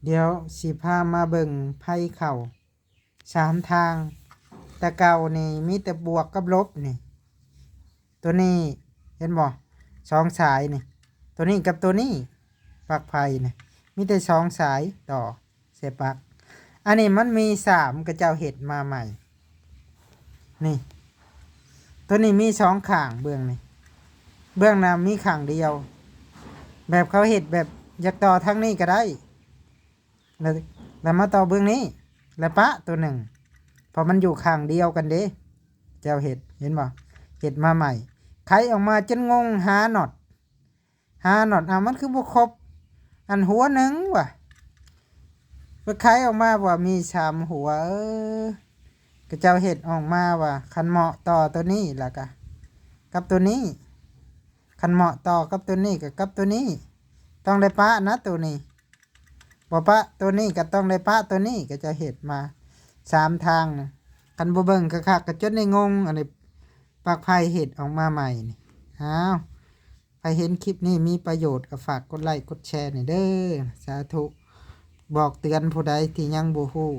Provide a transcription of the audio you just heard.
ດຽວຊິພາມາເບິ່ງໄພເຂົ້າສາມທາງ. ແຕ່ເກົ່ານີ້ມີແຕ່ບວກກັບລົບນີ້ ຕົວນີ້ເຫັນບໍ່ ສອງສາຍນີ້ ຕົວນີ້ກັບຕົວນີ້ ປລັກໄຟນີ້ມີແຕ່ສອງສາຍຕໍ່ໃສ່ປລັກ. ອັນນີ້ມັນມີສາມ ຂະເຈົ້າເຮັດມາໃໝ່ນີ້ ຕົວນີ້ມີສອງຂ້າງ ເບື້ອງນີ້ ເບື້ອງໜ້າມີຂ້າງດຽວ ແບບເຂົາເຮັດແບບຢາກຕໍ່ທາງນີ້ກໍໄດ້ ແລ້ວ ແລ້ວມາຕໍ່ເບື້ອງນີ້ ແລ້ວປະຕົວໜຶ່ງ ເພາະມັນຢູ່ຂ້າງດຽວກັນເດ້. ເຈົ້າເຮັດ ເຫັນບໍ່ ເຮັດມາໃໝ່ ໄຂອອກມາຈົນງົງ ຫານັອດ ຫານັອດ ເອົາ ມັນຄືບໍ່ຄົບອັນຫົວໜຶ່ງວະ ໄປໄຂອອກມາວ່າມີສາມຫົວ. ເອີ ຂະເຈົ້າເຮັດອອກມາວ່າ ຄັນເໝາະຕໍ່ຕົວນີ້ ແລ້ວກະກັບຕົວນີ້ ຄັນເໝາະຕໍ່ກັບຕົວນີ້ ກໍກັບຕົວນີ້ ຕ້ອງໄດ້ປະນະຕົວນີ້ ບໍ່ປະຕົວນີ້ກໍຕ້ອງໄດ້ປະຕົວນີ້. ຂະເຈົ້າເຮັດມາສາມທາງນະ ຄັນບໍ່ເບິ່ງຄັກໆກໍຈົນໄດ້ງົງ. ອັນນີ້ປລັກໄຟເຮັດອອກມາໃໝ່ນີ້. ອ້າວ ໃຜເຫັນຄລິບນີ້ມີປະໂຫຍດກໍຝາກກົດໄລ້ກົດແຊແດ່ເດີ ສາທຸ. ບອກເຕືອນຜູ້ໃດທີ່ຍັງບໍ່ຮູ້